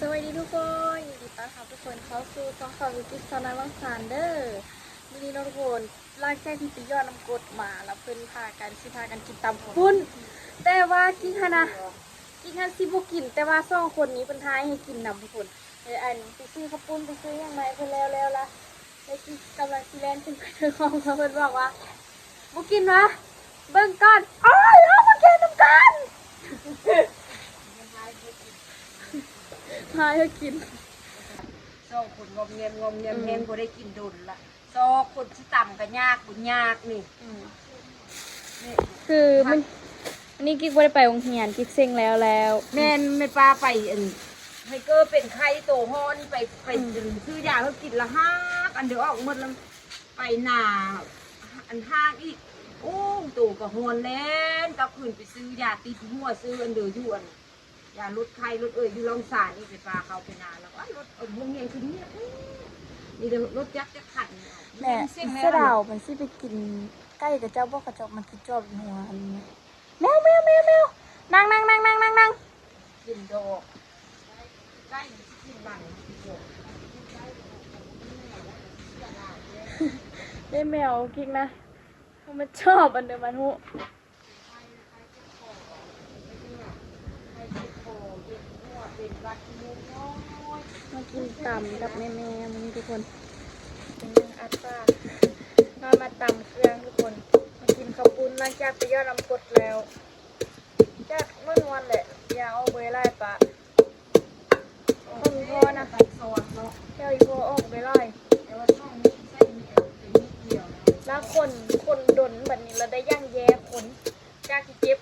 ສະບາຍດີທຸກຄົນ, ຍິນດີຕ້ອນຮັບທຸກຄົນເຂົ້າສູ່ຊ່ອງສາວວິກິດ ສາວນ້ອຍວັງສານເດີ້. ມື້ນີ້ເນາະທຸກຄົນ, ຫຼັງຈາກທີ່ໄປຢອດນ້ຳກົດມາ ແລ້ວເພິ່ນພາກັນ ຊິພາກັນກິນຕຳປຸ້ນ, ແຕ່ວ່າກິກຫັ້ນນະ ກິກຫັ້ນຊິບໍ່ກິນ, ແຕ່ວ່າສອງຄົນນີ້ເພິ່ນທ້າຍໃຫ້ກິນນຳທຸກຄົນ. ເອີ ອັນ ໄປຊື້ເຂົ້າປຸ້ນ ໄປຊື້ຫຍັງມາໃຫ້ເພິ່ນແລ້ວ ແລ້ວລະ ແລ້ວກິກກຳລັງຊິແລ່ນຂຶ້ນໄປເທິງຫ້ອງ ເພາະເພິ່ນບອກວ່າ ບໍ່ກິນຫວາ? ເບິ່ງກ່ອນ. ໂອ້ຍ ເອົາມາກິນນຳກັນ. ຫາໃຫ້ກິນ. ສອງຄົນງອມແງມ ງອມແງມ ອືມ ແຮງບໍ່ໄດ້ກິນດົນລະ. ສອງຄົນຊິຕຳກໍຍາກ ບໍ່ຍາກນີ້. ອືມ ນີ້ ຄືມັນ ອັນນີ້ກິກບໍ່ໄດ້ໄປໂຮງຮຽນ ກິກເສັງແລ້ວແລ້ວ. ແມ່ນ ແມ່ປ້າໄປ ອັນ ໄທເກີເປັນໄຂ້ໂຕຮ້ອນ ໄປ ໄປ ອືມ ຊື້ຢາໃຫ້ກິນລະຮາກ ອັນດຽວອອກໝົດລະ. ໄປໜ້າອັນຫ້າງອີກ ໂອ້ ໂຕກໍຮ້ອນ ແລ່ນກັບຄືນໄປຊື້ຢາຕິດຫົວ ຊື້ອັນເດີຢູ່ອັນ ຢາລົດໄຂ້ລົດເອີຍ ຢູ່ລອງສານອີກ ໄປປາເຂົາໄປນາ ແລ້ວກໍລົດ ເອີ ໂຮງຮຽນຄືງຽບແທ້ ມີແຕ່ລົດຈັກຈັກຄັນ. ແມ່ ເສຍດາຍ ມັນຊິໄປກິນໄກ່ຂະເຈົ້າບໍ່ ຂະເຈົ້າມັນຄືຈອບຢູ່ຫົວອັນນີ້. ແມວ ແມວ ແມວ ແມວ ນັ່ງ ນັ່ງ ນັ່ງ ນັ່ງ ນັ່ງ ນັ່ງ. ກິນດອກ ໄກ່ມັນຊິກິນມັນ. ເດ້ແມວກິກນະ ມັນຊອບອັນເດີມັນຮູ້. ມາກິນຕຳກັບແມ່ໆ ມື້ນີ້ທຸກຄົນ ອັດປາກ ມາ ມາຕຳເຄື່ອງທຸກຄົນ ມາກິນເຂົ້າປຸ້ນ ຫຼັງຈາກໄປຢອດນ້ຳກົດແລ້ວ. ຈັກມ່ວນໆແຫຼະ ຢ່າເອົາເບີຫຼາຍປະ ຂອງອີ່ພໍ່ນະ ແຖວອີ່ພໍ່ອອກເບີຫຼາຍ ແຕ່ວ່າຊ່ອງນີ້ໃສ່ມີແຕ່ນິດດຽວນະ ລະຄົນ ຄົນດົນບັດນີ້ລະໄດ້ຢ່າງແຍ່ຄົນ ຈາກທີ່ເຈັບ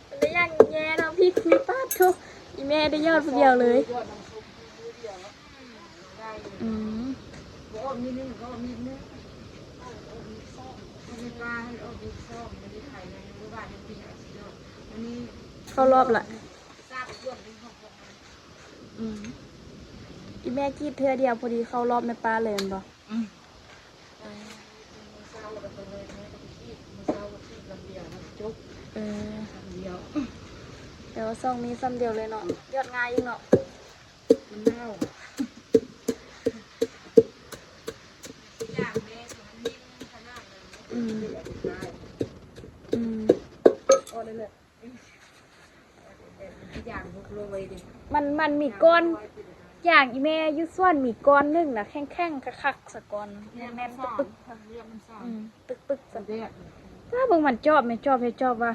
ມັນໄດ້ຢ່າງແຍ່ເນາະ ພິກນີ້ປາດໂທ້ ອີ່ແມ່ໄດ້ຢອດຜູ້ດຽວເລີຍ. ອືມ ເຂົ້າລອບລະ. ອືມ ອີ່ແມ່ກຣີດເທື່ອດຽວ ພໍດີເຂົ້າລອບແມ່ປ້າເລີຍແມ່ນບໍ່? ອືມ ເອີ ແຕ່ວ່າຊ່ອງນີ້ຊ່ຳດຽວເລີຍເນາະ ຢອດງ່າຍອີກເນາະ. ມັນເນົ່າ ອືມ ອືມ ມັນ ມັນມີກ້ອນ ຢ່າງອີ່ແມ່ຢູ່ສວນມີກ້ອນໜຶ່ງນະ ແຂງໆຄັກໆສະກ່ອນ ແໜ້ນໆປຶກໆ ອືມ ປຶກໆ ຊັ້ນ. ວ້າ ເບິ່ງມັນຈອບແມ່ ຈອບແທ້ ຈອບວ່າ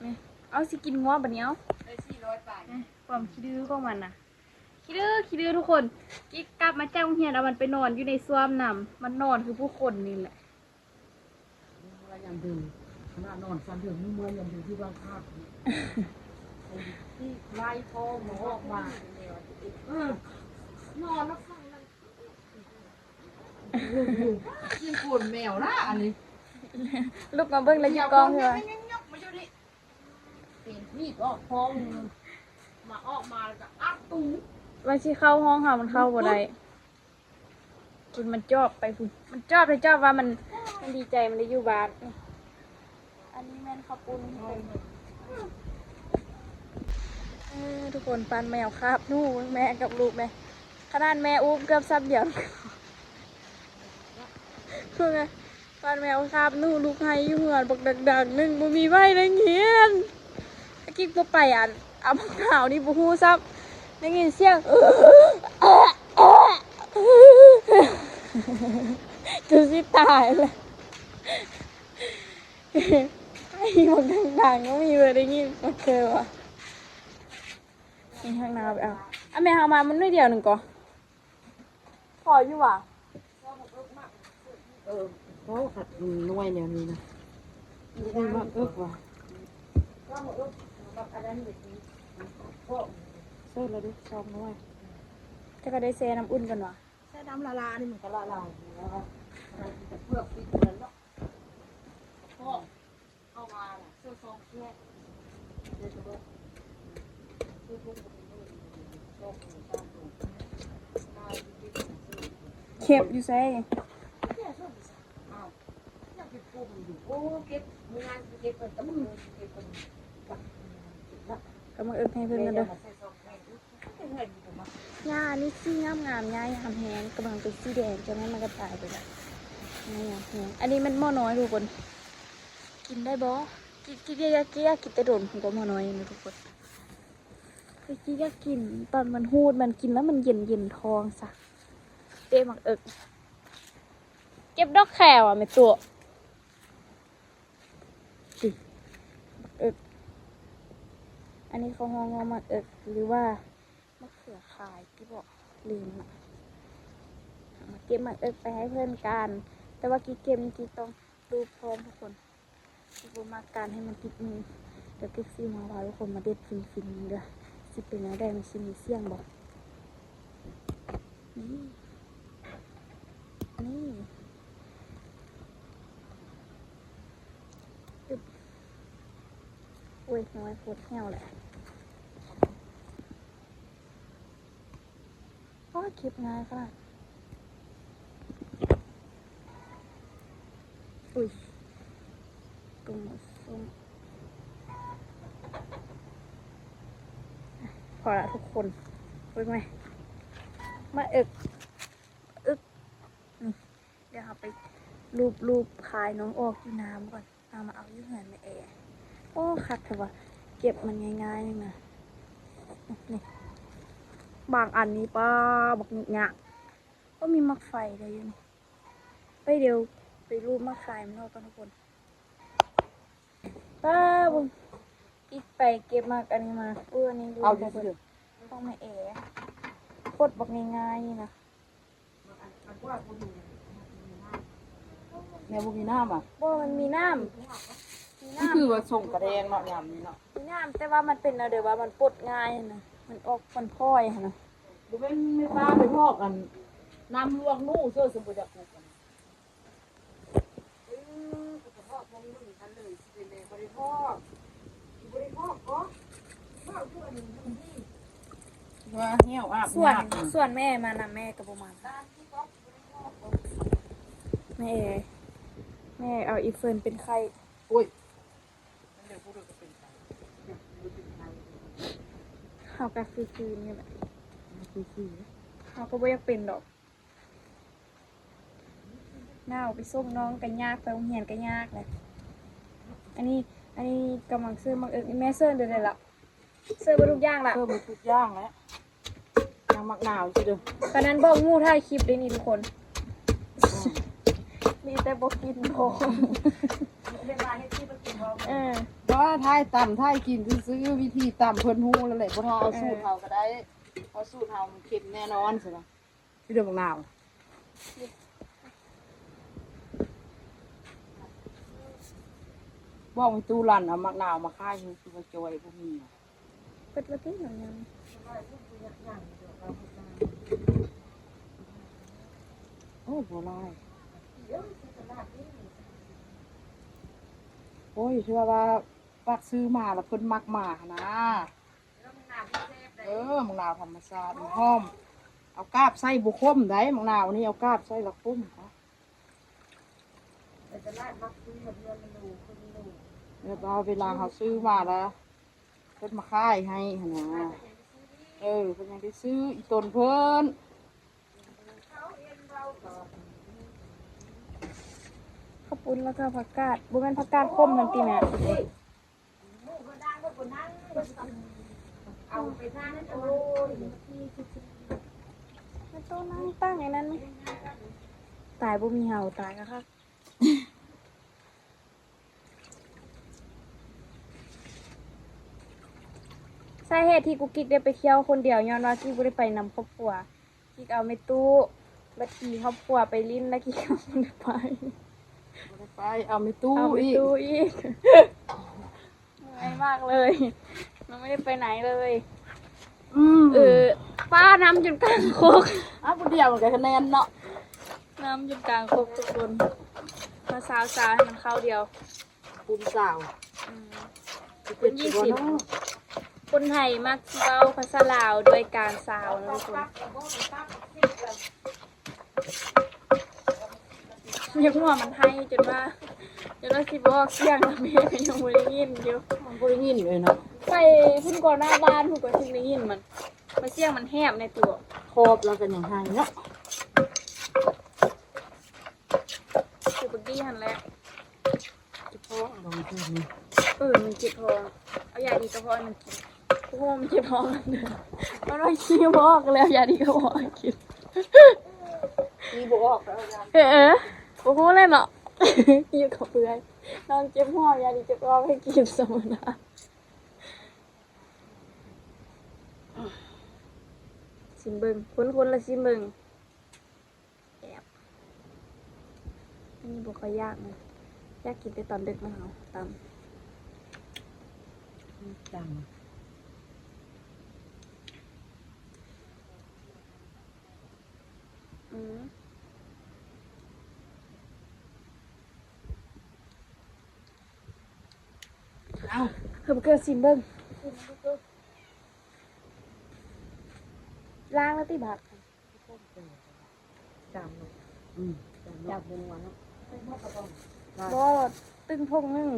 ນີ້ ເອົາ ຊິກິນງົວບັດນີ້ ເອົາ ໄດ້ສີ່ຮ້ອຍປາຍ ຄວາມຂີ້ດື້ຂອງມັນນະ ຂີ້ດື້ ຂີ້ດື້ທຸກຄົນ. ກິກກັບມາຈາກໂຮງຮຽນ ເອົາມັນໄປນອນຢູ່ໃນສ້ວມນຳ ມັນນອນຄືຜູ້ຄົນນີ້ແຫຼະ. ເມື່ອຍາມດຶກ ຂະໜາດນອນຊັ້ນເຖິງເມື່ອຍາມດຶກທີ່ບາງຄາບ ໄລ່ພໍ່ມາອອກມາ ເອີ ນອນແລ້ວຟັງນັ້ນ ຍັງໂກນແມວນະອັນນີ້ ລຸກມາເບິ່ງແລ້ວຢູ່ກ້ອງເທື່ອ ມາຢູ່ນີ້ ເປັນຜີອອກພ້ອມ ມາອອກມາແລ້ວກໍອັດຕູ ວ່າຊິເຂົ້າຫ້ອງເຮົາ ມັນເຂົ້າບໍ່ໄດ້ ຈົນມັນຈອບໄປພຸ້ນ ມັນຈອບແທ້ ຈອບວ່າມັນ ມັນດີໃຈ ມັນໄດ້ຢູ່ບ້ານ. ອັນນີ້ແມ່ນເຂົ້າປຸ້ນ ເອີ ທຸກຄົນ ປານແມວຄາບໜູ ແມ່ກັບລູກແມ່ ຂະໜາດແມ່ອູ້ມເກືອບສາມດຽວ ເບິ່ງແມ່ ປານແມວຄາບໜູ ລູກໄຫ້ຢູ່ເຮືອນບັກດັງໆໜຶ່ງ ບໍ່ມີໃຜໄດ້ຍິນ. ຕະກີ້ບໍ່ໄປອັນ ເອົາບັກນາວນີ້ບໍ່ຮູ້ຊ້ຳ ໄດ້ຍິນສຽງ ຈົນຊິຕາຍແລ້ວ ໄຫ້ບັກດັງໆ ບໍ່ມີໃຜໄດ້ຍິນ ບໍ່ເຄີຍວ່າ ນີ້ທາງໜ້າໄປເອົາ ອາ ແມ່ເຮົາມາມັນໜ້ອຍດຽວໜຶ່ງກໍ ພໍຢູ່ຫວາ? ເອີ ໂອ້ ຄັກໜ່ວຍແນວນີ້ນະ ມີໝາກເອິກຫວາ? ເສີດແລ້ວເດ້ ສອງໜ່ວຍ ເຈົ້າກໍໄດ້ແຊ່ນ້ຳອຸ່ນກ່ອນຫວາ? ແຊ່ນ້ຳລະລາຍນີ້ມັນກໍລະລາຍແລ້ວ ເປືອກປິດນັ້ນເນາະ. ເຂົ້າມານະ ຊື້ສອງແກ້ວ ເກັບຢູ່ໃສ? ເກັບຢູ່ໃສ? ອ້າວ ຍັງເປັນປຸ້ມຢູ່. ໂອ້ ເກັບ ມື້ງານເກັບເພິ່ນ ກະມາເອີ່ນ ເກັບເພິ່ນ ກະມາເອີ່ນໃຫ້ເພິ່ນເດີ. ຫຍ້ານີ້ສີງາມໆ ຫຍ້າຍາມແຮງ ກຳລັງເປັນສີແດງ ຈັ່ງໃດມັນກໍຕາຍໄປແລ້ວ ຫຍ້າຍາມແຮງ. ອັນນີ້ແມ່ນໝໍນ້ອຍທຸກຄົນ ກິນໄດ້ບໍ່? ກິນ ກິນ ຢາກ ຢາກ ຢາກກິນແຕ່ດົນພຸ້ນກໍໝໍນ້ອຍນີ້ທຸກຄົນ. ຄືຢາກກິນຕອນມັນຮູດ ມັນກິນແລ້ວມັນເຢັນໆທ້ອງຊະ. ເຕະໝາກເອິກ ເກັບດອກແຄວະແມ່ຕູ້. ຕິ ໝາກເອິກ ອັນນີ້ເຂົາຮ້ອງວ່າໝາກເອິກ ຫຼືວ່າມະເຂືອຄາຍຕິເບາະ ລືມລະ. ເອົາມາເກັບໝາກເອິກໄປໃຫ້ເພື່ອນກັນ ແຕ່ວ່າກິກເກັບນີ້ກິກຕ້ອງລູບພ້ອມທຸກຄົນ. ບໍ່ມັກການໃຫ້ມັນຕິດມື ດຽວເກັບຊິມາວ່າທຸກຄົນມາເດັດຟິນໆເດີ້. ຊິເປັນແນວໃດ ມັນຊິມີສຽງບໍ່? ນີ້ ນີ້ ອຶບ ໂອ້ຍ ນ້ອຍໂພດ ແຫ້ວແຫຼະ. ໂອ້ຍ ເກັບງ່າຍຂະໜາດ. ອຸ້ຍ ຕົ້ນໝາກສົ້ມ. ພໍລະທຸກຄົນ ເບິ່ງແມ ມາເອິກ ອຶບ ນີ້ ດຽວເຮົາໄປລູບໆຄາຍນ້ອງອອກຢູ່ນ້ຳກ່ອນ. ເອົາມາເອົາຢູ່ເຮືອນແມ່ແອ. ໂອ້ ຄັກແທ້ວ່າ ເກັບມັນງ່າຍໆນີ້ນະ. ນີ້ ບາງອັນນີ້ ປ້າ ບັກຫຍິກຍາກ. ໂອ້ ມີໝາກໄຟໄດ້ຢູ່ນີ້. ໄປ ດຽວໄປລູບໝາກຄາຍມັນອອກກ່ອນທຸກຄົນ. ປ້າ ເບິ່ງ ອີກໄປເກັບໝາກອັນນີ້ມາ. ເອີ ອັນນີ້ ເອົາຢູ່ຊື່ ຂອງແມ່ແອ ປົດບັກງ່າຍໆນີ້ນະ. ແນວບໍ່ມີນ້ຳອະ? ບໍ່ ມັນມີນ້ຳ ມີນ້ຳ ຄືວ່າສົ່ງກະແດງເນາະ ຍາມນີ້ເນາະ ມີນ້ຳ ແຕ່ວ່າມັນເປັນແນວໃດວະ ມັນປົດງ່າຍຫັ້ນນະ ມັນອອກ ມັນພອຍຫັ້ນນະ. ບໍ່ແມ່ນແມ່ປ້າໄປຮອກອັນ ນ້ຳລວກໜູເຊີ ຊັ້ນບໍ່ຢາກປູກ. ເອີ ກໍຈະຮອກວງໜຶ່ງຫັ້ນເລີຍ ຊິເປັນແນວບໍ່ໄດ້ຮອກ ບໍ່ໄດ້ຮອກກໍຮອກຢູ່ອັນນີ້ ວ່າແຫ້ວອາບ ສວນ ຍາກ ສວນແມ່ມານຳ ແມ່ກໍບໍ່ມາ. ແມ່ ແມ່ເອົາອີເຟີນເປັນໄຂ້. ໂອ້ຍ ເຮົາກໍຄືໆນີ້ແຫຼະ ຄືໆ ເຮົາກໍບໍ່ຢາກເປັນດອກ. ໜາວ ໄປສົ່ງນ້ອງກໍຍາກ ໄປໂຮງຮຽນກໍຍາກແຫຼະ. ອັນນີ້ ອັນນີ້ກຳລັງເສີມໝາກເອິກ ແມ່ເສີມໄດ້ແລ້ວ ເສີມເບິດທຸກຢ່າງລະ ເສີມເບິດທຸກຢ່າງແລ້ວ ຍັງໝາກໜາວຢູ່ເດີ. ປານນັ້ນບອກໝູ່ຖ່າຍຄລິບເດ້ນີ້ທຸກຄົນ ມີແຕ່ບໍ່ກິນພໍ. ເອີ ບໍ່ ຖ່າຍຕຳຖ່າຍກິນຊື່ໆ ວິທີຕຳເພິ່ນຮູ້ແລ້ວແຫຼະ ບໍ່ຖ້າເອົາສູດເຮົາກໍໄດ້ ເພາະສູດເຮົາມັນເຄັມແນ່ນອນຊັ້ນນະ. ຊິເດີບັກນາວ ບອກແມ່ຕູ້ລັນເອົາໝາກນາວມາຂາຍໃຫ້ ຄືວ່າຈ່ອຍບໍ່ມີ. ເບິດລະຕິ ຍັງ ໂອ້ ບໍ່ຫຼາຍ. ໂອ້ຍ ເທື່ອວ່າຝາກຊື້ມາລະເພິ່ນມັກມາຫັ້ນນາ. ເອີ ໝາກນາວທຳມະຊາດ ມັນຫອມ. ເອົາກາບໃສ່ບໍ່ຂົມໃດ ໝາກນາວນີ້ ເອົາກາບໃສ່ລະຂົມ. ໄປຕະຫຼາດມັກຊື້ ແບບວ່າເວລາເຮົາຊື້ມາລະ ເພິ່ນມາຂາຍໃຫ້ຫັ້ນນາ. ເອີ ເພິ່ນຍັງໄດ້ຊື້ອີ່ຕົນເພິ່ນ. ເຂົ້າປຸ້ນແລ້ວກໍຜັກກາດ ບໍ່ແມ່ນຜັກກາດຂົມຫັ້ນຕິແມ່? ໂຕນັ່ງຕັ້ງໄອ້ນັ້ນ ຕາຍ ບໍ່ມີເຮົາ ຕາຍກະຄັກ. ສາເຫດທີ່ກຸກກິກໄດ້ໄປທ່ຽວຄົນດຽວ ຍ້ອນວ່າກິກບໍ່ໄດ້ໄປນຳຄອບຄົວ. ກິກເອົາແມ່ຕູ້ ບັດອີຄອບຄົວໄປຫຼິ້ນ ແລ້ວກິກກໍບໍ່ໄດ້ໄປ. ບໍ່ໄດ້ໄປ ເອົາແມ່ຕູ້ ເອົາແມ່ຕູ້ອີກ ເມື່ອຍມາກເລີຍ ຍັງບໍ່ໄດ້ໄປໃນເລີຍ. ອືມ ເອີ ປ້ານຳຈົນກາງຄົກ. ອ້າວ ຜູ້ດຽວມັນກໍຄະແນນເນາະ ນຳຈົນກາງຄົກທຸກຄົນ. ມາຊາວໆ ໃຫ້ມັນເຂົ້າດຽວ. ປູນຊາວ ອືມ ເປັນຊາວເນາະ. ຄົນໄທມັກຊິເວົ້າພາສາລາວດ້ວຍການຊາວເນາະທຸກຄົນ. ຢາກຫົວມັນໄທຈົນວ່າ ຈົນວ່າຊິບໍ່ອອກສຽງ ແມ່ກໍຍັງບໍ່ໄດ້ຍິນຢູ່ ມັນບໍ່ໄດ້ຍິນເລີຍເນາະ. ໄປພຸ້ນກ່ອນ ໜ້າບ້ານພຸ້ນ ກໍຊິໄດ້ຍິນມັນ ມັນສຽງມັນແຫບແດ່ຕິ. ຄອບແລ້ວກໍຍັງໄຫ້ເນາະ. ຄືບັກດີຫັ້ນແຫຼະ ເຈັບທ້ອງ ເອີ ມັນເຈັບທ້ອງ ເອົາຢາດີກະເພາະໃຫ້ມັນກິນ. ໂອ້ໂຫ ມັນເຈັບທ້ອງ ມັນວ່າຂີ້ບໍ່ອອກ ກໍເລີຍເອົາຢາດີກະເພາະໃຫ້ກິນ. ຂີ້ບໍ່ອອກ ເອີ ບໍ່ຮູ້ແຫຼະເນາະ ຢູ່ກັບເພື່ອນ ນ້ອງເຈັບຫົວ ຢາດີເຈັບທ້ອງໃຫ້ກິນສະເໝີນະ. ຊິມເບິ່ງ ຄົນໆລະຊິມເບິ່ງ. ແອບ ອັນນີ້ບໍ່ຄ່ອຍຢາກນະ ຢາກກິນແຕ່ຕອນດຶກນະເຮົາ ຕຳ ຕຳ ອືມ ເອົາ ເຮົາເກີດຊິມເບິ່ງ ລ້າງແລ້ວຕິບັກ. ຈາມເນາະ ອືມ ຈາມເນາະ ຈາມເປັນຫົວເນາະ ບໍ່ ຕຶ້ງທົ່ງໜຶ່ງ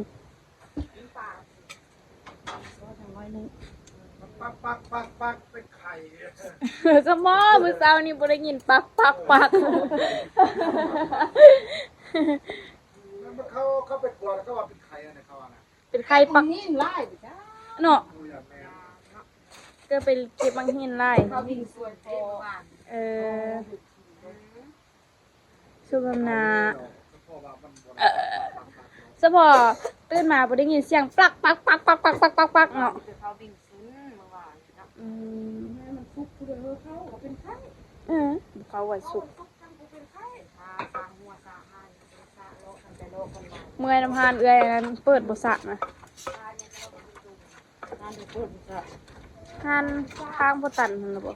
ບໍ່ ຈັກໜ້ອຍໜຶ່ງ ປັກໆໆໆ ເປັນໄຂ່ ສະໝໍ ມື້ເຊົ້ານີ້ບໍ່ໄດ້ຍິນ ປັກໆໆ ມັນເຂົາ ເຂົາໄປກວດ ເຂົາວ່າເປັນໄຂ່ ອັນນັ້ນ ເຂົາວ່ານະ. ເປັນໄຂ່ປັກຫີນຫຼາຍ ເນາະ ເກີດໄປເກັບບັກຫີນຫຼາຍ ເຂົາບິນສວນພໍ່ ເອີ ສົມນ້ຳໜ້າ ສະເພາະຕື່ນມາບໍ່ໄດ້ຍິນສຽງປັກໆໆໆໆເນາະ ເຂົາບິນຊຸນເມື່ອວານເນາະ ອືມ ມັນສຸກຜູ້ເດີ ເຂົາກໍເປັນໄຂ້ ເອີ ເຂົາວ່າສຸກ ເມື່ອຍນຳຮ້ານເອື້ອຍອັນນັ້ນ ເປີດບໍ່ສະນະ ຮ້ານເພິ່ນເປີດບໍ່ສະ ຮ້ານຂ້າງພໍ່ຕັນຫັ້ນລະບໍ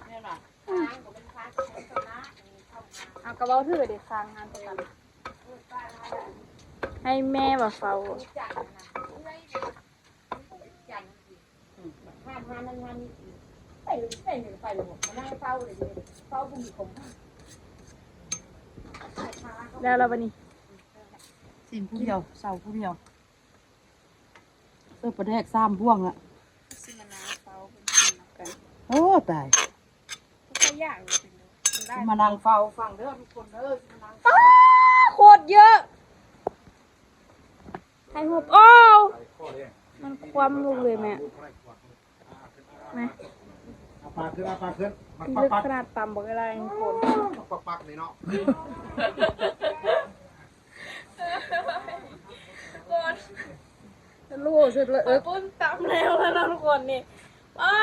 ແມ່ນຫວາ ອືມ ເອົາ ກໍເວົ້າຖືກເດ້ ຂ້າງຮ້ານພໍ່ຕັນ ໃຫ້ແມ່ວ່າເຝົ້າ ແລ້ວລະບາດນີ້ ຊິມຜູ້ດຽວ ເຊົາຜູ້ດຽວ ເສີບປາແດກສາມບ່ວງລະ ຊິມານັ່ງເຝົ້າເພິ່ນກິນນຳກັນ ໂອ້ ຕາຍ ບໍ່ຄ່ອຍຢາກເລີຍ ຊິມານັ່ງເຝົ້າຟັງເດີທຸກຄົນເດີ ຊິມານັ່ງ ອ້າ ໂຄດເຍາະ ຖ່າຍຮູບ ໂອ້ ມັນຄວ່ຳລົງເລີຍແມ່ ມາ ເອົາປາກຂຶ້ນ ເອົາປາກຂຶ້ນ ມັນປັກໆ ເລິກຂະໜາດ ຕຳບັກຫຼາຍໆຄົນ ມັນປັກໆນີ້ເນາະ ທຸກຄົນ ໂລເສັດລະເອິກ ປຸ້ນຕຳແລ້ວລະເນາະທຸກຄົນນີ້ ວ້າ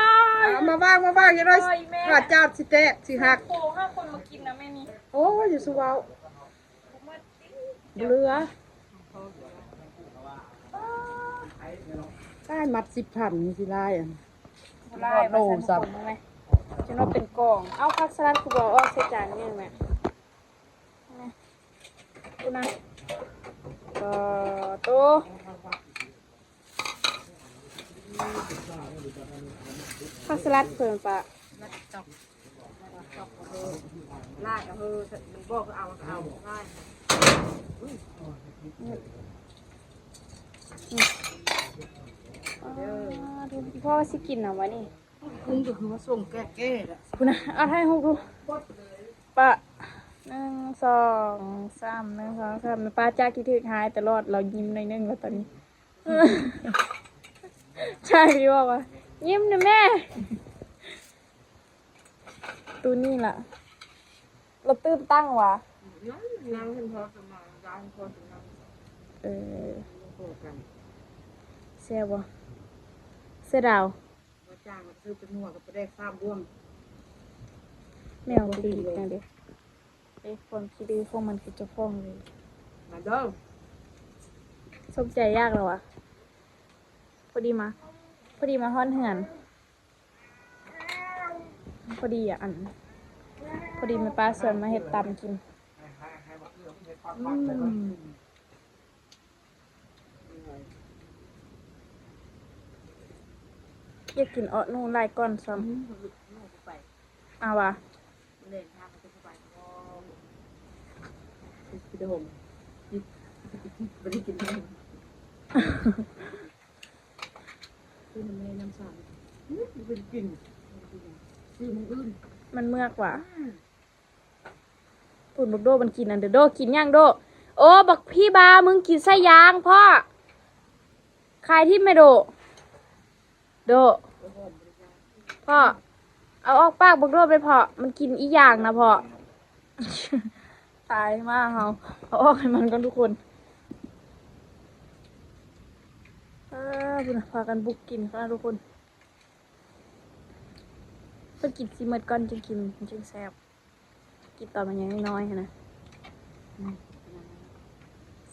ຍ ເອົາມາວາງ ມາວາງ ຢ່າໜ້ອຍ ໂອ້ຍແມ່ ຂາຈາດຊິແຕກ ຊິຫັກ ໂອ້ ຫ້າຄົນມາກິນນະແມ່ນີ້ ໂອ້ຍ ຢ່າສູ່ເວົ້າ ເຫຼືອ ຕາຍ ມັດສິບພັນ ຊິຫຼາຍອັນ ບໍ່ຫຼາຍ ໂລ ວ່າຊັ້ນ ທຸກຄົນ ເຫັນໄໝ ຈົນວ່າເປັນກອງ ເອົາ ຜັກສະຫຼັດຄືບໍ່ເອົາອອກໃສ່ຈານນີ້ແມ່ ນີ້ ພຸ້ນນະ ກໍໂຕ ຜັກສະຫຼັດເພິ່ນປະ ລາກກະເຮີ ບໍ່ກະເອົາ ກະເອົາ ລາກ ພໍ່ຊິກິນນຳວະນີ້ ຄຸນກະຄືວ່າສົ່ງແກ້ໆລະ ພຸ້ນນະ ເອົາຖ່າຍຮູບດູ ປະ ໜຶ່ງ ສອງ ສາມ ໜຶ່ງ ສອງ ສາມ ປ້າຈາກທີ່ຖືກຮ້າຍຕະຫຼອດ ລາວຍິ້ມໜ້ອຍໜຶ່ງລະຕອນນີ້ ໃຊ່ ພີ່ບອກວ່າ ຍິ້ມນະແມ່ ຕູນີ້ລະ ລະຕື່ນຕັ້ງຫວາ ນັ່ງ ນັ່ງເຫັນພໍ່ສະມາ ນາງພໍ່ສະມາ ເອີ ໂຫກັນ ແຊບບໍ່ ເສືອດາວ ບໍ່ຈ້າງ ຊື້ເປັນຫົວກັບປາແດກສາມບ່ວງ ແມວບໍ່ກິນແນວເດ. ເອີ ຄວາມຂີ້ດື້ຂອງມັນຄືເຈົ້າຂອງເລີຍ ມາເດີ ສົມໃຈຢາກແລ້ວຫວາ ພໍດີມາ ພໍດີມາຮອດເຮືອນ ພໍດີອັນ ພໍດີແມ່ປ້າຊວນມາເຮັດຕຳກິນ ອືມ ຢາກກິນເອາະໜູຫຼາຍກ່ອນຊ້ຳ ອືມ ເອົາຫວາ ແລງທາງກໍໄປບໍ່ ຊິໄປໂຮມ ບໍ່ໄດ້ກິນໂຮມ. ແມ່ນ້ຳຊາ ອື ເປັນກິນ ມັນເມືອກວ່າ. ພຸ້ນ ບັກໂດມັນກິນອັນເດີ ໂດ ກິນຫຍັງໂດ? ໂອ້ ບັກພີບາ ມຶງກິນໄສ້ຢາງພໍ່ ຄາຍຖິ້ມແມ່ໂດ. ໂດ ພໍ່ ເອົາອອກປາກບັກໂດໄປເພາະ ມັນກິນອີ່ຢ່າງນະພໍ່. ຕາຍມາເຮົາ ເອົາອອກໃຫ້ມັນກ່ອນທຸກຄົນ. ອາ ພຸ້ນນະ ພາກັນບຸກກິນເຂົານະທຸກຄົນ. ຕ້ອງກິນຊິໝົດກ່ອນຈຶ່ງກິນ ມັນຈຶ່ງແຊບ. ກິນຕອນມັນຍັງນ້ອຍໆຫັ້ນນະ.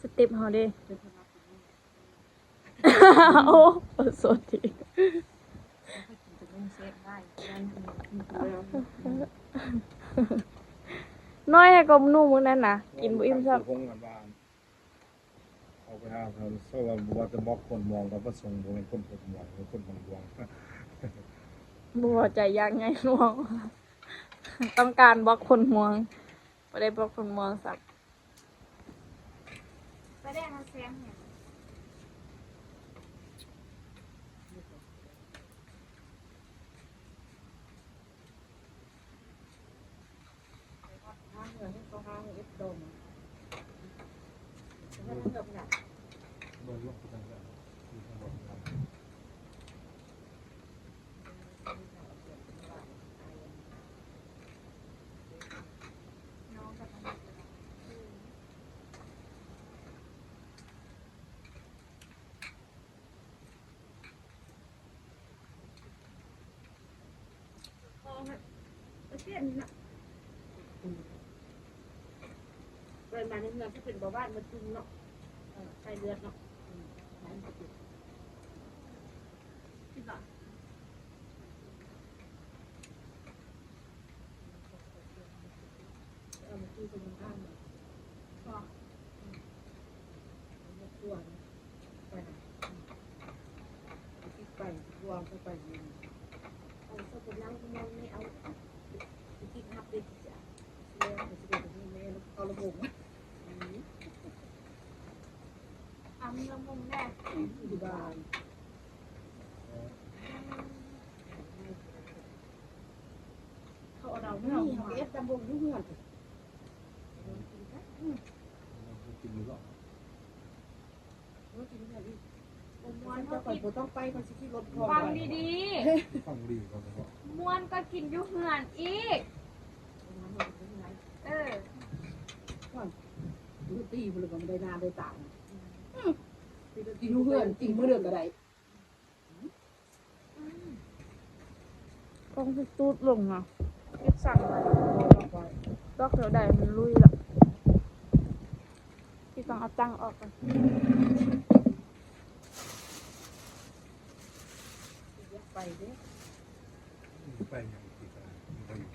ສະເຕັບເຮົາເດ້. ໂອ້ ໂທດທີ. ນ້ອຍແທ້ກໍໜູມື້ນັ້ນນະ ກິນບໍ່ອີ່ມຊ້ຳ. ເອົາໄປຫາ ເຂົາວ່າບໍ່ວ່າແຕ່ບອກຄົນມ່ວງ ກໍປະສົງ ບໍ່ແມ່ນຄົນໂຄດມ່ວງ ແມ່ນຄົນບາງຫຼວງ. ບໍ່ພໍໃຈຢາກໃຫຍ່ມ່ວງ ຕ້ອງການບອກຄົນມ່ວງ ບໍ່ໄດ້ບອກຄົນມ່ວງຊ້ຳ. ປາແດກເຮົາແຊງຫຍັງ? ເກີດມາໃນເຮືອນຊິເປັນເບົາຫວານໝົດຈຸ່ມເນາະ ເອີ ໄຂ້ເລືອດເນາະ ອືມ ຄິດວ່າ ເອົາມາຄືເປັນນ້ຳຕານເນາະ ເພາະ ອືມ ເອົາມາຄົວເນາະ ໄປນະ ອືມ ໄປຕິດໄປ ວາງເຂົ້າໄປຢູ່ ເອົາເຂົ້າໄປລ້າງນ້ຳແມ່ ເອົາ ໄປຕິດຮັບເດັກ ຊິແລ້ວ ຊິໄປແບບນີ້ແມ່ ເອົາລະບົງ ອືມ ອຳລະບົງແດ່ ຢູ່ບ້ານ. ເຂົາເອົາດາວເມືອງ ນີ້ເຮົາເຮັດຕຳບົງຢູ່ເຮືອນ ອືມ ກິນຢູ່ເຮືອນອີກ ບໍ່ມ່ວນເຂົາກິນ ບໍ່ຕ້ອງໄປ ເຂົາຊິຂີ່ລົດ ຟັງດີໆ ຟັງດີກ່ອນ ມ່ວນກໍກິນຢູ່ເຮືອນອີກ ເອີ ຕິຢູ່ເຮືອນ ກິນມື້ເດີກະໄດ້. ຕ້ອງຊິຕູດລົງນະ ເຮັດສັ່ງໄວ້ ດອກແຖວໃດມັນລຸຍລະ ຊິຕ້ອງເອົາຕັ້ງອອກກ່ອນ ໄປເດ້ ໄປຫຍັງ ໄປຢູ່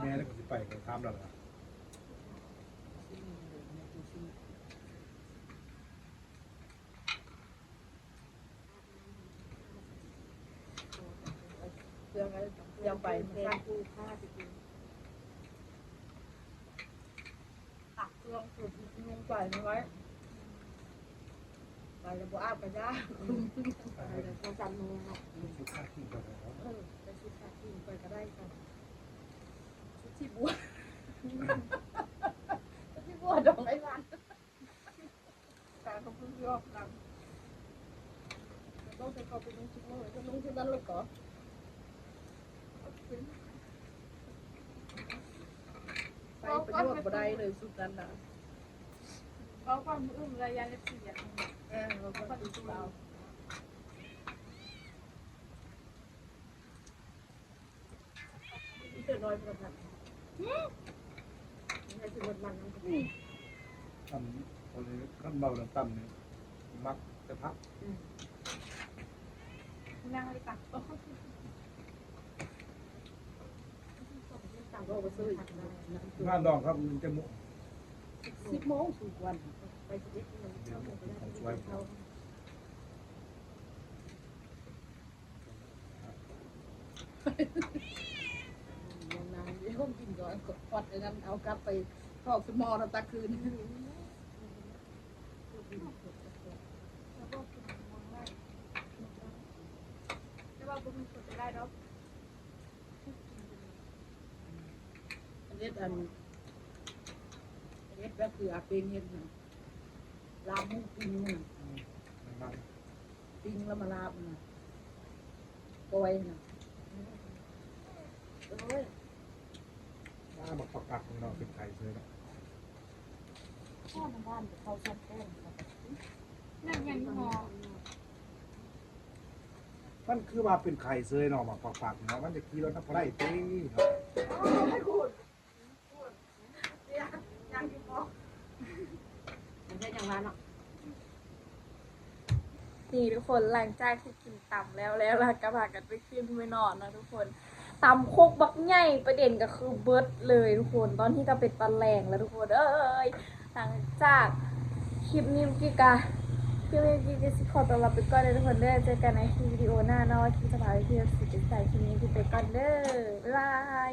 ແມ່ແລ້ວກໍຊິໄປ ກໍຖາມແລ້ວລະ. ເຄື່ອງ ເຄື່ອງໄປ ມັນສັ່ນ ຕັກເຄື່ອງ ເຄື່ອງໄປໄວ້ ໄປແລ້ວບໍ່ອາບກະຢ່າ ໄປແລ້ວສອງສາມໂມງເນາະ ເອີ ໄປສຸດທາດຖິ້ມໄປກະໄດ້ ສຸດທີ່ບົວ ສຸດທີ່ບົວດອງໄອ້ຫວານ. ການຂອງເພິ່ນຄືອອກຫຼັງ ຕ້ອງໃຫ້ເຂົາໄປລົງຊຸດໂມງ ເພິ່ນລົງຊຸດນັ້ນແລ້ວກໍ ໄປປະໂຫຍດບໍ່ໄດ້ເລີຍຊຸດນັ້ນນະ ເວົ້າກ່ອນມື້ອື່ນລະຢ້ານເອັຟຊີ ເອີ ເວົ້າກ່ອນມື້ອື່ນ. ຕຳ ອັນນີ້ ຄັນເວົ້າເລື່ອງຕຳນີ້ ມັກແຕ່ຜັກ ອືມ ນັ່ງເລີຍຕຳ ຕຳກໍບໍ່ຊື້ ງານດອງຄັບ ມັນຈະໝຸ ສິບໂມງສຸກກ່ອນ ໄປສິບເອັດໂມງ ເຂົ້າໂມງກໍໄດ້ ກິນຂອງສວຍ ເຂົ້າ ນາງເດ ຄົນກິນກໍ ກໍພອດ ອັນນັ້ນ ເອົາກັບໄປຖອກສະໝໍນຳຕາຄືນ ແລ້ວກໍກິນມັນໄດ້ ແຕ່ວ່າບໍ່ມີຄົນໄດ້ດອກ. ອັນເຮັດ ອັນເຮັດແບບຄືອາເປັງເຮັດນະ ລາບໝູປີ້ງນະ ອືມ ປີ້ງແລ້ວມາລາບນະ ກ້ອຍນະ ໂອ້ຍ ວ່າບັກປາກໆນີ້ເນາະ ເປັນໄຂ້ເຊີຍເນາະ ພໍ່ນ້ຳບ້ານໄປເຂົ້າຊ່ອງແກ້ງ ນັ້ນຍັງ ມັນຄືວ່າເປັນໄຂ້ເຊີຍເນາະ ໝາກປາກໆເນາະ ມັນຈະຂີ່ລົດນຳບໍ່ໄດ້ຕິເນາະ ມັນເຮັດຫຍັງວ່າເນາະ ນີ້ທຸກຄົນ ຫຼັງຈາກທີ່ກິນຕຳແລ້ວ ແລ້ວລະກໍພາກັນໄປຂຶ້ນໄປນອນເນາະທຸກຄົນ ຕຳຄົກບັກໃຫຍ່ ປະເດັນກໍຄືເບິດເລີຍທຸກຄົນ ຕອນນີ້ກໍເປັນຕອນແລງແລ້ວທຸກຄົນເອີຍ. ຫຼັງຈາກຄລິບນີ້ ກິກະ ຄລິບນີ້ ກິກະຊິຂໍຕົວລາໄປກ່ອນເດີທຸກຄົນເດີ ເຈີກັນໃນຄລິບວິດີໂອໜ້າເນາະ ວ່າກິກະຈະພາໄປທ່ຽວຊິໄປໃສ ຄລິບນີ້ກິກະໄປກ່ອນເດີ ບາຍບາຍ.